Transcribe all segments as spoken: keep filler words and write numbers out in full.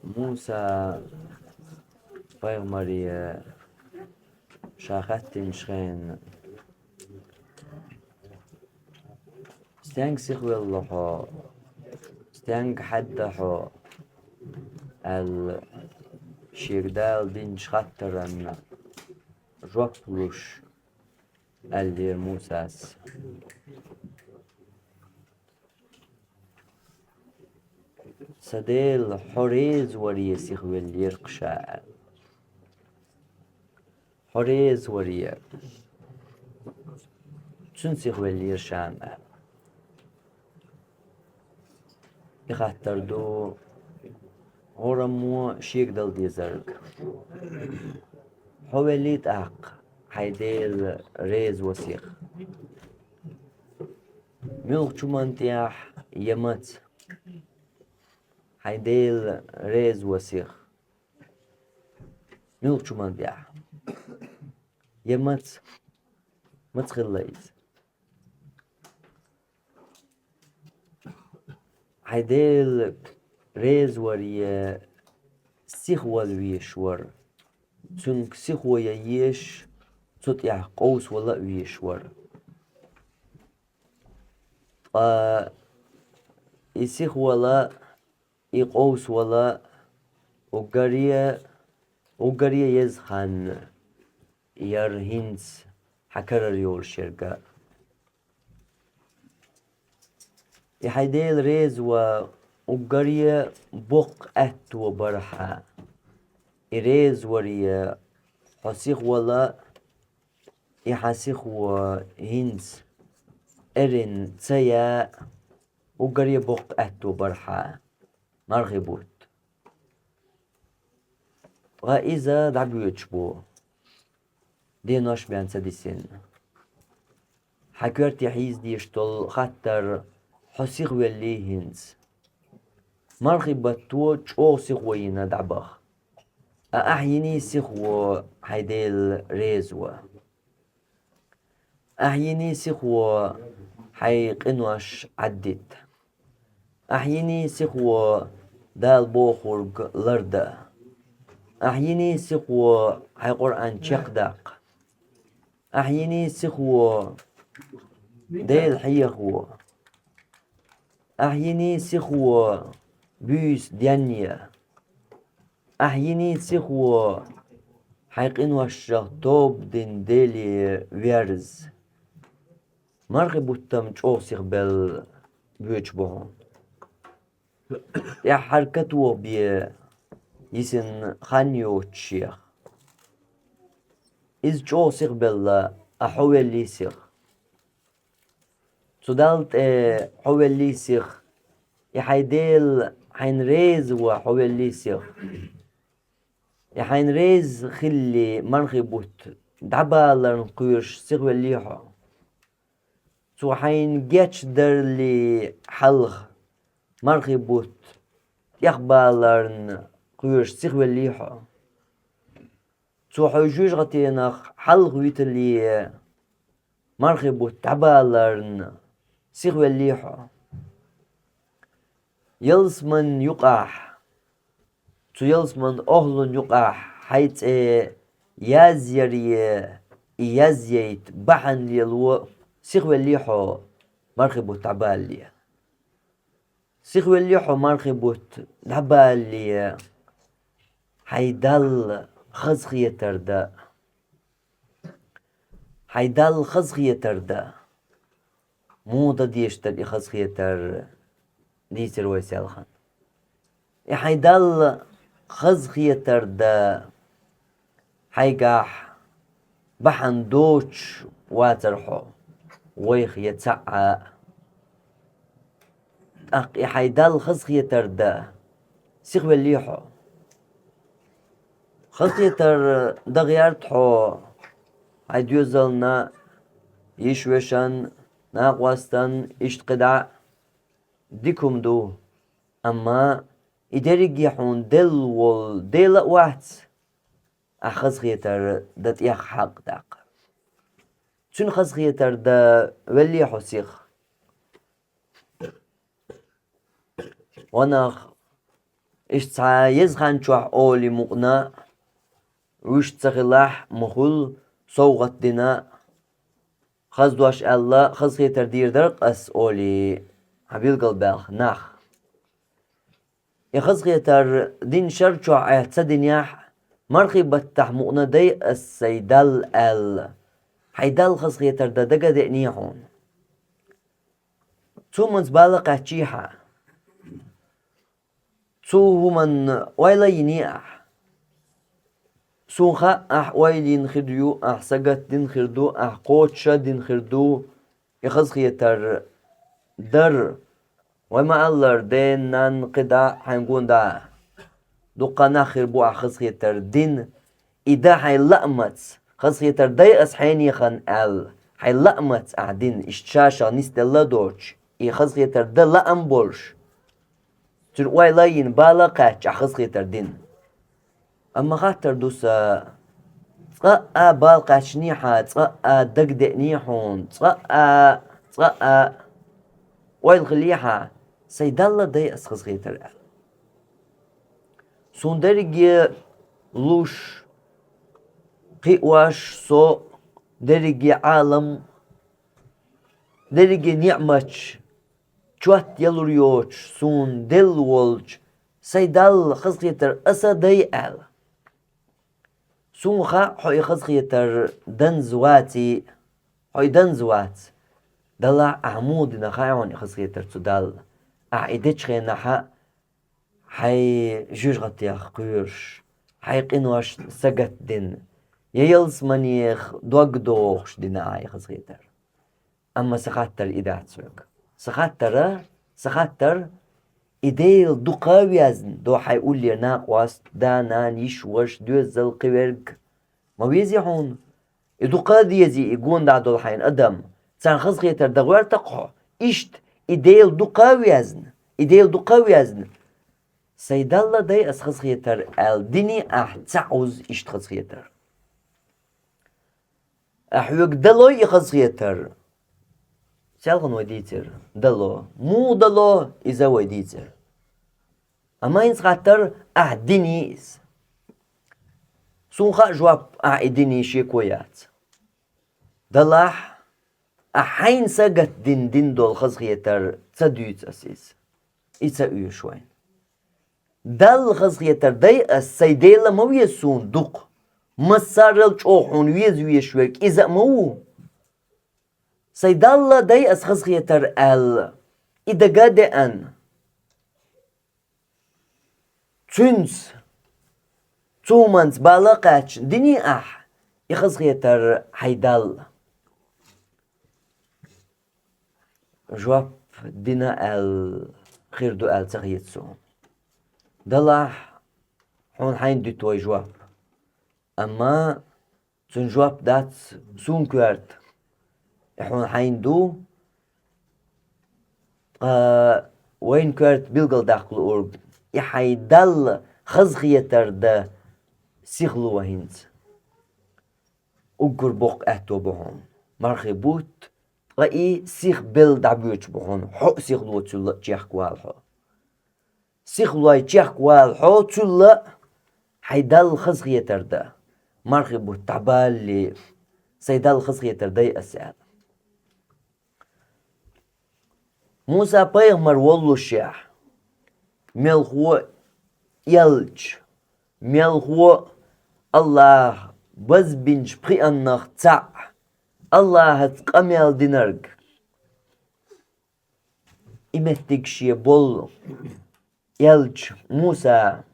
Муса пайхамаре ша хаьттинчу хенахь: «Стенга сихвелла хьо? Стенга хьаьдда хьо?» — аьлла, шега Дала динчу хаттаран жоп луш, аьллера Мусас: «Сан Дела, хьо реза варе сихвеллера-кх ша», — аьлла. «Хьо реза варе, цуьнан сихвеллера ша», — аьлла. И хаттар ду хӀораммо шега дала дезарг. Хьо веллий тӀаккха хьайн Дела реза во сиха? Муьлхачу хӀуманна тӀехь я маца? Хьайн Дела реза во сиха муьлхачу хӀуманна тӀехь я маца? Маца хилла иза? Хьайн Дела реза варе сихвала везаш вара. Цуьнга сихо ян езаш, цу тӀехь къовсавала а везаш вара. Ткъа и сихвала, и къовсавала уггаре, уггаре еза хан яра хӀинца хьан карара йолуш ерг а. И хьайн Дела реза ван уггаре боккха аьтто бара хьан. И реза варе хьо сихвала, и хьан сихо хӀинца эрна ца ян уггаре боккха аьтто бара хьан, мархи бутт. Ткъа иза дӀабоьдуш бу, денош бен ца дисина. Хьан коьрте хьийза дезаш долу хаттар: хьо сихвеллий хӀинца? Мархи батто чӀогӀа сихо йина дӀабаха. Ткъа ахь йиний сихо хьайн Дела реза ван? Ахь йиний сихо хьайн къинош Ӏаддитта? Ахь йиний сихо Дала бохург лардан? Ахь йиний сихо хьайн Къуръан чекхдаккха? Ахь йиний сихо Дела хьехаво? Ахь йиний сихо буьйса денъян? Ахь йиний сихо хьайн къиношах тоба дина Деле верза? Мархи бутт-м чӀогӀа сихбелла боьдуш бу хьуна. ТӀаьххьара катоха бен йисина хан йоцуш шех. Иза чӀогӀа сихбелла, ткъа хьо веллий сиха? Цу Далла тӀе хьо веллий сиха? И хьайн Дела хьайна реза ван хьо веллий сиха? И хьайна реза хилале мархи бутт дӀабаларна кхоьруш сихвеллий хьо? Цо хьайна гечдарале хьалха мархи бутт тӀехбаларна кхоьруш сихвеллий хьо? Цо хьо жоьжахатенах хьалхавитале мархи бутт дӀабаларна сихвеллий хьо? Ялсаманин юкъахь, цу ялсаманин охӀлун юкъахь хьайн цӀе язъяре, и язъяйта бахьана лело сихвеллий хьо мархи бутт дӀабалале? Сихвеллий хьо мархи бутт дӀабалале хьайн Далла хазахетар дан? Хьайн Далла хазахетар дан. Муха дан дезаш дара и хазахетар, дийцира вай селхана. И хьайн Далла хазахетар дан хьайгахь бахьана доцуш вацара хьо, вайх я цхьаъ а. ТӀаккха и хьайн Далла хазахетар дан сихвеллий хьо? Хазахетар дан гӀерта хьо хьайн доьзална, йиша-вешан, накъостан, иштта кхидӀа а, дика хӀума ду, амма и дерриге хьуна делла волу Дела а вац, ахь хазахетар дан тӀех хьакъ даккха. Цуьнан хазахетар дан веллий хьо сиха? Ванах, Иштта цхьа еза хан чохь олий мукъана, вуьшта ца хилахь а, ма хуьлу, совгӀат дина, хаза дош аьлла, хазахетар дийр дара-кх ас олий, хьан билгалбаьлла нах. И хазахетар дина шар чохь айхьа ца динехь а, мархий баттахь мукъана дай ас сайн Далла аьлла, хьайн Далла хазахетар дан дага а деъний хьуна? Цу хӀуманца бала кхаьчний хьан? Цу хӀуманна ойла а йиний ахь? Суна хаьа, ахь ойла йина хир ю, ахь сагатдина хир ду, ахь кхочуш а дина хир ду и хазахетар дар. Вай ма-аллара, ден-нанна, кхидӀа а хьайн гонах дуккха нах хир бу ахь хазахетар дина, и дан хьайн лаамца, хазахетар дай ас хьенехан аьлла, хьайн лаамца ахь дина, иштта ша-шех нисделла а доцуш, и хазахетар дан лаам болуш. Цуьнан ойла а йина, бала а кхаьчча, ахь хазахетар дина. Амма хаттар ду сан, цкъа а бала кхаьчний хьан, цкъа а дага деъний хьуна, цкъа а, цкъа а ойла хилий хьан, сайн Далла дай ас хазахетар аьлла? Суна дерриге луш, кхиош со, дерриге Ӏалам, дерриге ниӀматаш чот ялур йоцуш суна делла волчу сайн Далла хазахетар аса дай аьлла. Суна хаьа, хьо и хазахетар данза ваций, хьо и данза вац. Делахь ахь муха дина хаьа хьуна и хазахетар цу Далла? Ахь и дечу хенахь а хьайн жоьжахатех кхоьруш, хьайн къиношна сагатдина, я ялсаманех дог дохуш дина ахь и хазахетар. Амма сан хаттар и дац хьоьга. Сан хаттар, сан хаттар, и Дела дукха а везна, до хьайн уллера накъост, да, нана, йиша, ваша, доьзал, кхиверг, ма везий хьуна? И дукха а дезий, и гонах долу хьайна адам, царна хазахетар дан гӀоьрта-кх хьо? Иштта, и Дела дукха а везна, и Дела дукха а везна, сайн Далла дай ас хазахетар аьлла, диний ахь цхьаъ вуза иштта хазахетар? Ахь хьоьга далой и хазахетар? Селхана вай дийцира, дало. Муха дало, иза вай дийцира. Амма хӀинца хаттар, ахь диний иза? Суна хаьа жоп, ахь и диний шеко яц. Далахь, ахь хьайна сагатдина дина долу хазахетар ца дуьйцу ас иза. И ца оьшу вайна. Далла хазахетар дай ас, сайн Дела ма веза суна дукха. Массарал чӀогӀа хьуна веза везаш верг иза а ма ву. Сайн Далла дай ас хазахетар аьлла, и дага а деана, цуьнца, цу хӀуманца бала а кхаьчна, диний ахь и хазахетар хьайн Далла? Жоп дина аьлла хир ду аьлла ца хета суна. Далахь, хьуна хьайна дуьту вай жоп. Амма цуьнан жоп дац суна коьрта, и хьуна хьайна ду, ткъа вайна коьрта билгалдаккха луург, и хьайн Далла хазахетар дан сихло хӀинца. Уггар боккха аьтто бу хьуна. Мархий бутт, ткъа и сиха белла дӀабоьдуш бу хьуна, хьо а сихло цуьнан чехка вала хьо. Сихлой чехка вала хьо цуьнан, хьайн Далла хазахетар дан. Мархий бутт дӀабалале, сайн Далла хазахетар дай ас аьлла. Муса-пайхамар воллушехь, мелхо а элча, мелхо а АллахӀа базбинчу пхианнах цхьаъ, АллахӀаца къамел динарг, и меттиг шен болу элча Муса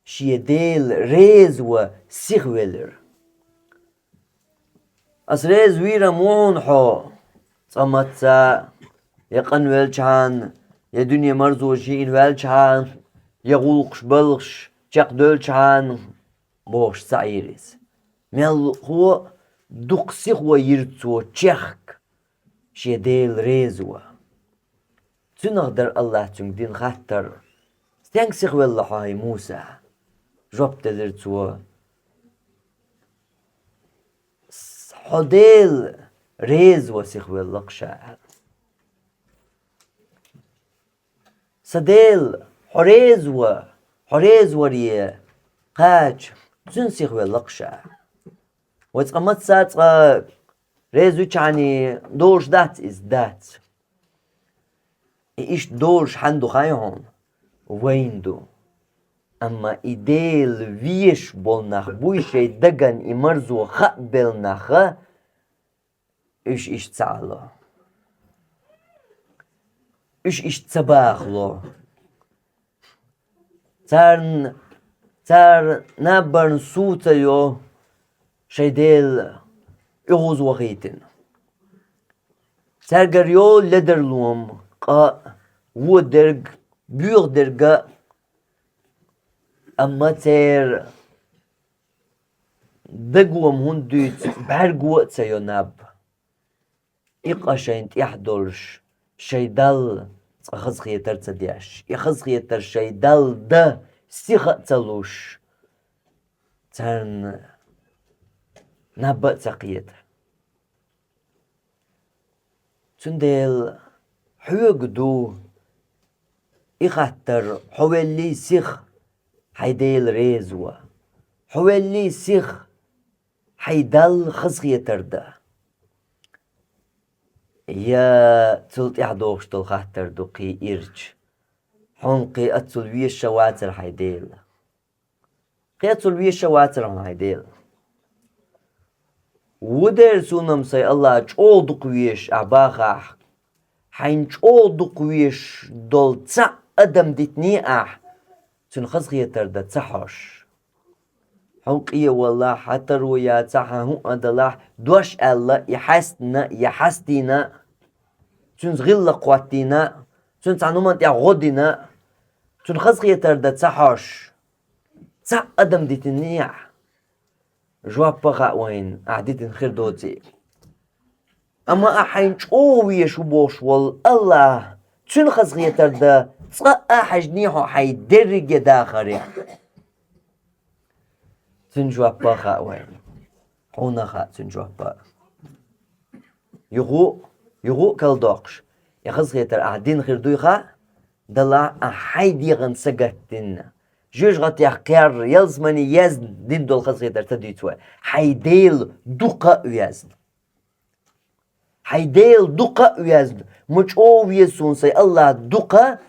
шен Дела реза ван сихвелира. Ас реза вийр-м ву хьуна хьо, цкъа мацца, я къанвелчхьана, я дуьне марзо жиъна ваьлчхьана, я гӀуллакхаш-балхаш чекхдевлчхьана, бохуш ца Ӏийра иза. Мелхо а дукха сихо йира цо чехка шен Дела реза ван. Цуьнах дара АллахӀа цуьнга дина хаттар: «Стенга сихвелла хьо, хӀай Муса?» Жоп делира цо: «Хьо Дела реза ван сихвелла-кх ша», — аьлла. «Сан Дела, хьо реза ва, хьо реза варе кхача, цуьнан сиха велла-кх ша. Вай цкъа маца а цкъа реза вича хьуна долуш дац иза, дац. И иштта долуш хьанна ду хаьий хьуна? Вайна ду. Амма и Дела везаш болу нах буй, шайн дагна и марзо хаа белла нах, уьш иштта ца Ӏало. Уьш иштта ца бахало. Царна, цара наббарна сов ца йо шайн Дела оьгӀаз вахийтина. Цаьргара йо ледарло, къа а, вон дерг, боьха дерг а, амма церан дагома хӀунда дуьйцу, бӀаьрго а ца йо наб. И къа шайна тӀехь долуш, шайн Далла цкъа хазахетар а ца деш, и хазахетар шайн Далла дан сиха а ца луш, царна наб а ца кхета. Цундела хьоьга ду и хаттар: хьо веллий сиха, хьайн Дела реза ван? Хьо веллий сиха, хьайн Далла хазахетар дан? Я цул тӀаьхьа догӀуш долу хаттар ду кхин ирча: хьуна кхин оццул везаш а вацара хьайн Дела? Кхин оццул везаш а вацара хьуна хьайн Дела? Ву дера суна-м сайн АллахӀ чӀогӀа дукха везаш ахь бахахь, хьайна чӀогӀа дукха везаш долу цхьа а адам дитиний ахь, цуьнан хазахетар дан ца хьожуш. Хьуна къе валахь, хьан таро яцахь, хьан хӀуъа далахь, дош аьлла, я хьаьстина, я хьастийна, цуьнца гӀиллакх хӀоттийна, цуьнан цхьана хӀуманна тӀехь гӀо дина, цуьнан хазахетар дан ца хьожуш, цхьа а адам дитиний ахь? Жоп а хаьа вайна, ахь дитина хир доций. Амма ахь хьайна чӀогӀа везаш ву бохуш волу АллахӀ, цуьнан хазахетар дан цкъа а хьаьжний хьо хьайн дерриге дахарехь? Цуьнан жоп а хаьа вайна. Хьуна а хаьа цуьнан жоп а. Юха а, юха а калдоккхуш, и хазахетар ахь дина хир дуй хаьа, далахь ахь хьайн дегӀан сагатдина. Жоьжахатех кхерра, ялсамане езна дина долу хазахетар ца дуьйцу вай. Хьайн Дела дукха а везна. Хьайн Дела дукха а везна. Ма чӀогӀа веза суна сайн АллахӀ дукха,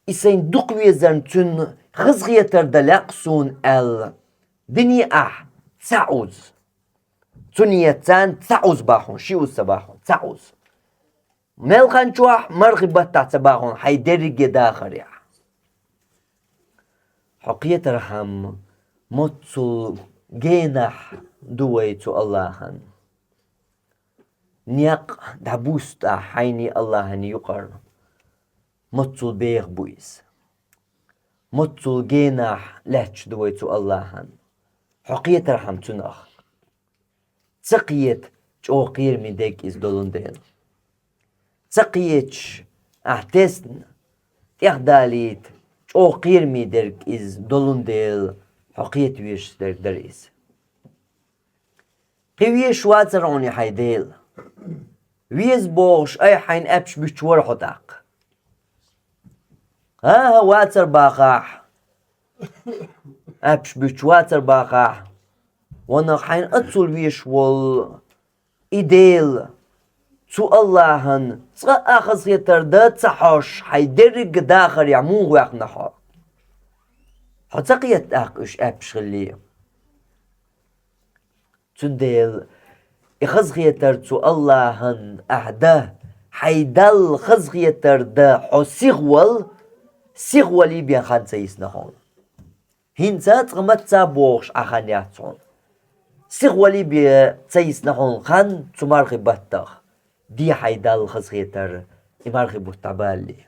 и сайн дукха везарна цуьнан хазахетар дан лаьа суна аьлла, диний ахь цхьа уз. Цунна царна цхьа уз бахьа хьуна, ши уз ца бахьа хьуна, цхьа уз. Мел хан чохь, мархи баттахь ца бахьа хьуна, хьайн дерриге дахарехь. Хьо кхетархьама, моццул генахь ду вай цу АллахӀан. Некъ дӀабустахь хьайний АллахӀан юкъара, моццул беха бу иза. Моццул генахь лаьтташ ду вай цу АллахӀан. Хьо кхетархьама цунах. Ца кхета, чӀогӀа кхераме дерг иза долун дела. Ца кхеташ, ахь тесна, тӀехдалийта, чӀогӀа кхераме дерг иза долун дела, хьо кхета везаш дерг дара иза. Кхин везаш вацара хьуна хьайн Дела? Веза бохуш, айхьа хьайна аьппаш буьттуш вара хьо тӀаккха? ХӀан-хӀа, вацара бахахь. Аьппаш буьттуш вацара бахахь. Ванах хьайна оццул везаш волу и Дела, цу АллахӀан цкъа а хазахетар дан ца хьожуш, хьайн дерриг а дахарехь муха ваьхна хьо? Хьо ца кхета тӀаккха уьш аьппаш хиллий? Цундела и хазахетар цу АллахӀан ахь дан, хьайн Далла хазахетар дан хьо сиха вала, сиха валий бен хан ца йисна хьуна. ХӀинца а цкъа мацца а бохуш Ӏа хан яц хьуна. Сиха валий бен ца йисна хьуна хан цу мархи баттах, де хьайн Далла хазахетар и мархи бутт дӀабалале.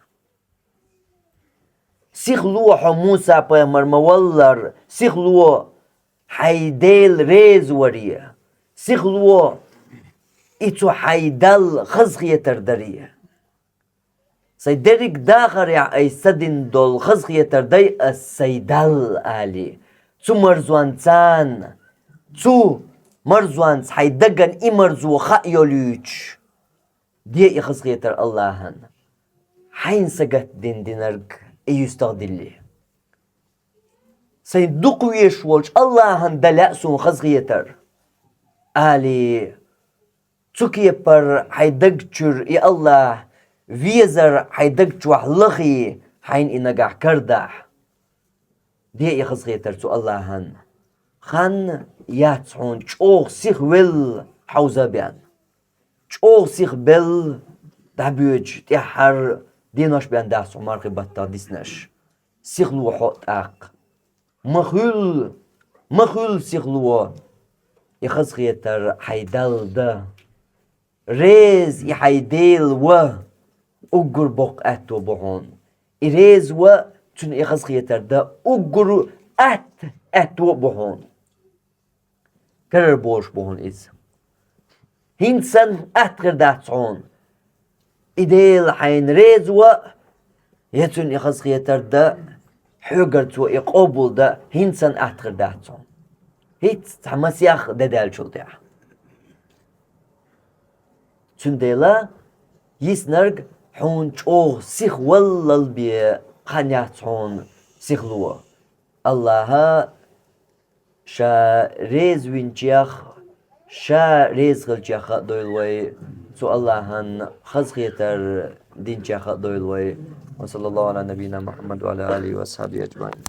Сихло хьо Муса-пайхамар ма-валлара, сихло хьайн Дела реза варе, сихло и цу хьайн Далла хазахетар даре. Сайн дерриг дахарехь айса ца дина долу хазахетар дай ас сайн Далла алий, цу марзонца, цу марзонца хьайн дагана и марзо хаа йолуьйтуш. Де и хазахетар АллахӀан. Хьайна сагатдина динарг и юьстагӀдилли. Сайн дукха везаш волчу АллахӀан дан лаьа суна хазахетар, алий, цу кепара хьайн даг чуьра и АллахӀ везар хьайн даг чохь лахий, хьайна и нагахь карадахь. Де и хазахетар цу АллахӀан. Хан яц хьуна чӀогӀа сихвелла хьовза бен. ЧӀогӀа сихбелла дӀабоьдуш тӀаьххьара денош бен дац хьо мархи баттахь диснарш. Сихло хьо а тӀаккха. Ма хуьлу, ма хуьлу сихло. И хазахетар хьайн Далла дан. Реза и хьайн Дела ван, уггар боккха аьтто бу хьуна. И реза ван, цуьнан и хазахетар дан уггар атта аьтто а бу хьуна. Карара бохуш бу хьуна иза. ХӀинца санна атта хир дац хьуна. И Дела хьайна реза ван, я цуьнан и хазахетар дан, хьоьгара цо и къобал дан, хӀинца санна атта хир дац хьуна. ХӀинца цхьа масех де даьллачул тӀаьхьа. Цундела йиснарг хьуна чӀогӀа сихваллал бен хан яц хьуна сихло. АллахӀа Ша реза винчех, Ша реза хилчех а дойла вай, цу АллахӀан хазахетар динчех а дойла вай. Ва саллаллаху Ӏала набийина Мухьаммад ва Ӏала алихи ва асхьабихи аджмаӀин.